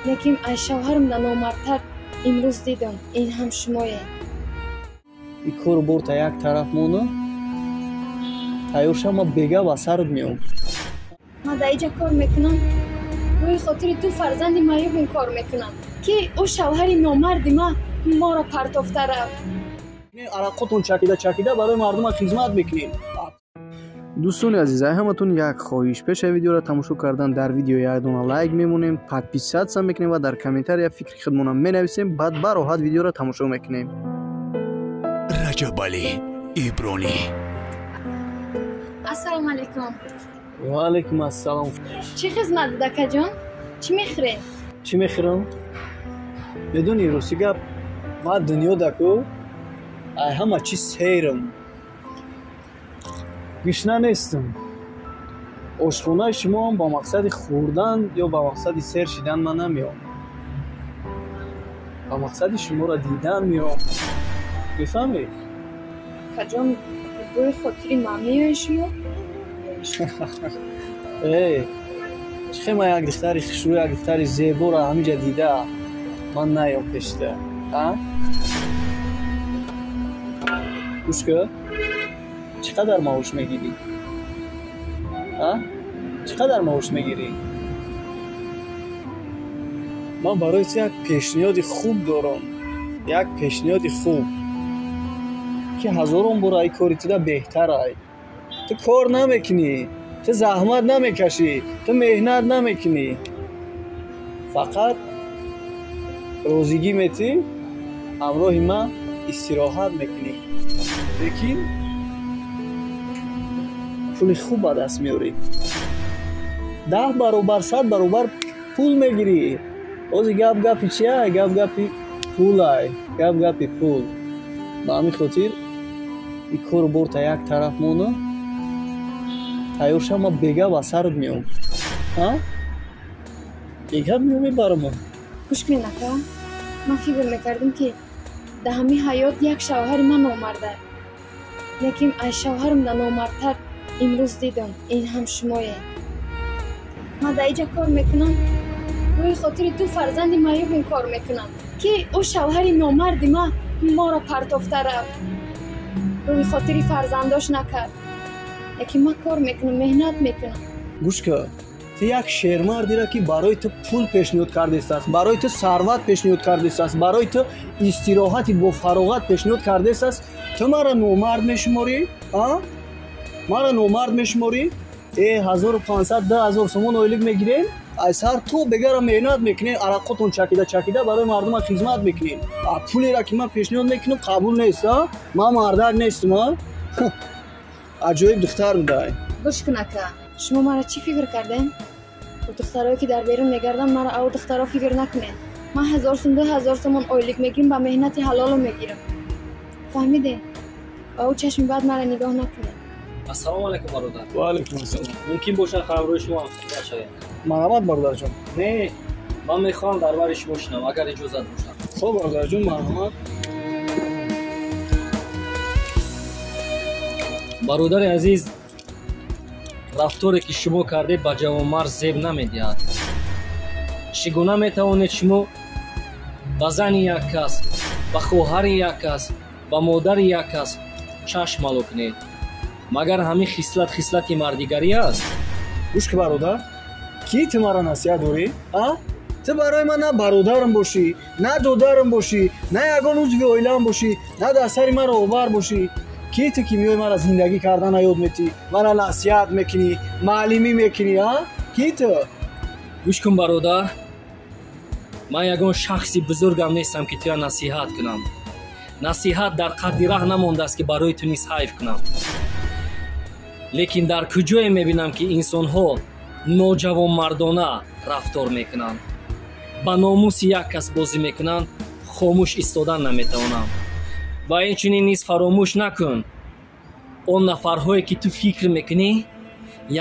Лекин аз шавҳарам да номардтар имрӯз дидам, ин ҳам шумоед. И кору бор та як тараф монда, тайёр шав, ман бега ба сарат меом. Ман дар иҷа кор мекунам, рӯи хотири ду фарзанди маъюбум кор мекунам, ки ӯ шавҳари номарди ман моро партофта рафт. Арақотон чакида чакида барои мардума хизмат мекунем. Дӯстони азиз, ай ҳаматон як хоҳиш: пеша видеоро тамошо кардан дар видео як дона лайк мемонем, подписаться мекунем ва дар комментария фикри худмонам менависем, баъд бароҳат видеоро тамошо мекунем. Раҷабалӣ Ибронӣ. Ассалому алайкум. Ва алайкум ассалом. Чӣ хизмат буд, акаҷон? Чӣ мехӯред? Чӣ мехӯрам? Медонӣ, рости гап, ман дунё даку ай ҳама чиз серам, гушна нестам. Ошхонаи шумоам ба мақсади хӯрдан ё ба мақсади сер шидан ман намеом, ба мақсади шуморо дидан меом. Мефаҳмӣ? Акаҷон, рӯи хотири ман меоед шумо? Э, чӣ хел ман як духтари хушрӯ, як духтари зеборо ҳаминҷа дида ман наём пешта, а? Гӯш кун, чӣ қадар маош мегирӣ? А? Чӣ қадар маош мегирӣ? Ман барои ту як пешниҳоди хуб дорам, як пешниҳоди хуб, ки ҳазорон бор ай кори туда беҳтар ай. Ту кор намекунӣ, ту заҳмат намекашӣ, ту меҳнат намекунӣ, фақат розигӣ метӣ, ҳамроҳи ман истироҳат мекунӣ, лекин пули хуб ба даст меорӣ. 10 баробар, 100 баробар пул мегирӣ. Ҳозир гап гапи чиай? Гап гапи пулай, гап гапи пул. Ба ҳамин хотир и кору бор та як тараф монда, тайёр шав, ман бега ба сарат меом. А? Бега меом, мебарам. Гӯш кунед, ака, ман фикр мекардам, ки дар ҳамин ҳаёт як шавҳари ман номарда, лекин аз шавҳарам да номардтар имрӯз дидам, ин ҳам шумоед. Ман дар иҷа кор мекунам, рӯи хотири ду фарзанди маъюбум кор мекунам, ки ӯ шавҳари номарди ман моро партофта рафт, рӯи хотири фарзандош накард. Лекин ман кор мекунам, меҳнат мекунам. Гӯш кун, ту як шермардеро, ки барои ту пул пешниҳод кардааст, барои ту сарват пешниҳод кардааст, барои ту истироҳати бо фароғат пешниҳод кардааст, ту маро номард мешуморӣ? А? Маро номард мешуморӣ? Э, 1500, 2000 сомон ойлик мегирем, аз сар то бегара меҳнат мекунем, арақотон чакида чакида барои мардума хизмат мекунем. А пулеро, ки ман пешниҳод мекунам, қабул нест, а? Ман мардак нестам, а? Аҷоиб духтар будай. Гӯш кун, ака, шумо маро чӣ фикр кардем? Духтарое, ки дар берун мегарданд, маро ав духтаро фикр накунед. Ман 1000 сум, 2000 сомон ойлик мегирам, ба меҳнати ҳалоло мегирам. Фаҳмидед? Ба ӯ чашми бад маро нигоҳ накунед. Ассалому алайкум, бародар. Ва алайкум ассалом. Мумкин бошад ҳамроҳи шумо ҳамсуҳбат шавем? Марҳамат, бародарҷон. Не, ман мехоҳам дар бари шумо шинам, агар иҷозат бошад. Хоб, бародарҷон, марҳамат. Бародари азиз, рафторе, ки шумо кардед, ба ҷавонмард зеб намедиҳад. Чӣ гуна метавонед шумо ба зани як кас, ба хоҳари як кас, ба модари як кас чашм мало кунед? Магар ҳамин хислат хислати мардигарӣ аст? Гӯш ки, бародар, ки ту маро насиҳат дорӣ, а? Ту барои ман на бародарам бошӣ, на додарам бошӣ, на ягон узви оилаам бошӣ, на дар сари ман роҳбар бошӣ. Ки ту, ки меои мара зиндагӣ кардана ёд метӣ, мара насиҳат мекунӣ, маълимӣ мекунӣ, а? Ки ту? Гӯш кун, бародар, ман ягон шахси бузургам нестам, ки туя насиҳат кунам. Насиҳат дар қадди раҳ намондааст, ки барои ту низ ҳайф кунам. Лекин дар куҷое мебинам, ки инсонҳо ноҷавонмардона рафтор мекунанд, ба номуси як кас бозӣ мекунанд, хомӯш истодан наметавонам. Ва инчунин низ фаромӯш накун, он нафарҳое, ки ту фикр мекунӣ,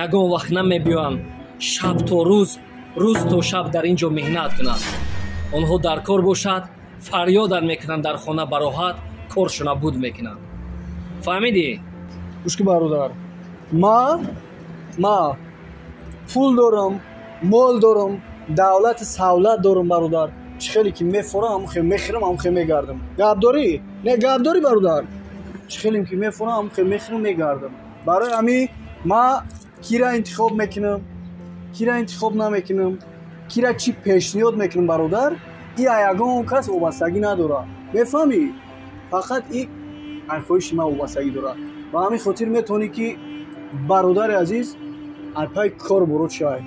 ягон вақт намебиёянд шаб то рӯз, рӯз то шаб дар ин ҷо меҳнат кунанд. Онҳо дар кор бошад, фарёдат мекунанд, дар хона бароҳат коршона буд мекунанд. Фаҳмидӣ? Гӯш ки, бародар, ма пул дорам, мол дорам. Давлати савлат дорам, бародар. Чӣ хеле ки мефорам, ҳамон хел мехӯрам, ҳамон хел мегардам. Гап дорӣ? Не, гап дорӣ, бародар? Чӣ хеле ки мефорам, ҳамон хел мехӯрам, мегардам. Барои ҳамин ма кира интихоб мекунам, кира интихоб намекунам, кира чӣ пешниҳод мекунам, бародар, и ягон кас вобастагӣ надорад. Мефаҳмӣ? Фақат и хоҳиши ман вобастагӣ дорад. Ба ҳамин хотир метавонӣ ки, бародари азиз, арпаи кор бурод шавай.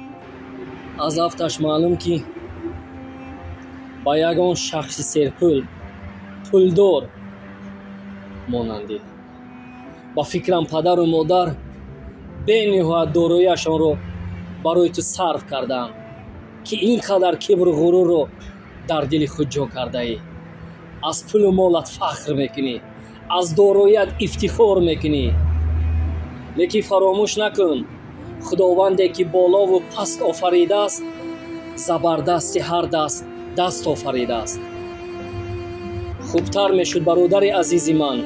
Аз афташ маълум, ки ба ягон шахси серпул, пулдор монандӣ. Ба фикрам, падару модар бениҳоят дороияшонро барои ту сарф кардаанд, ки ин қадар кибру ғурурро дар дили худ ҷо кардаӣ. Аз пулу молат фахр мекунӣ, аз дороият ифтихор мекунӣ. Лекин фаромӯш накун, худованде ки болову паст офаридааст, забардасти ҳар даст даст офаридааст. Хубтар мешуд, бародари азизи ман,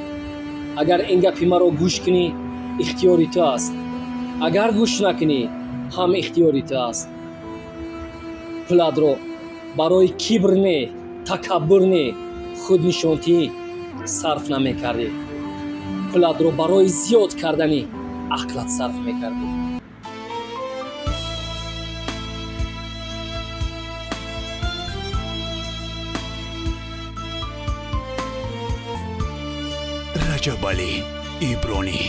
агар ин гапи маро гӯш кунӣ, ихтиёри ту аст. Агар гӯш накунӣ, ҳам ихтиёри ту аст. Пулатро барои кибр не, такаббур не, худнишонтӣ сарф намекардӣ. Пулатро барои зиёд кардани ақлат сарф мекардӣ. Раҷабалӣ Ибронӣ.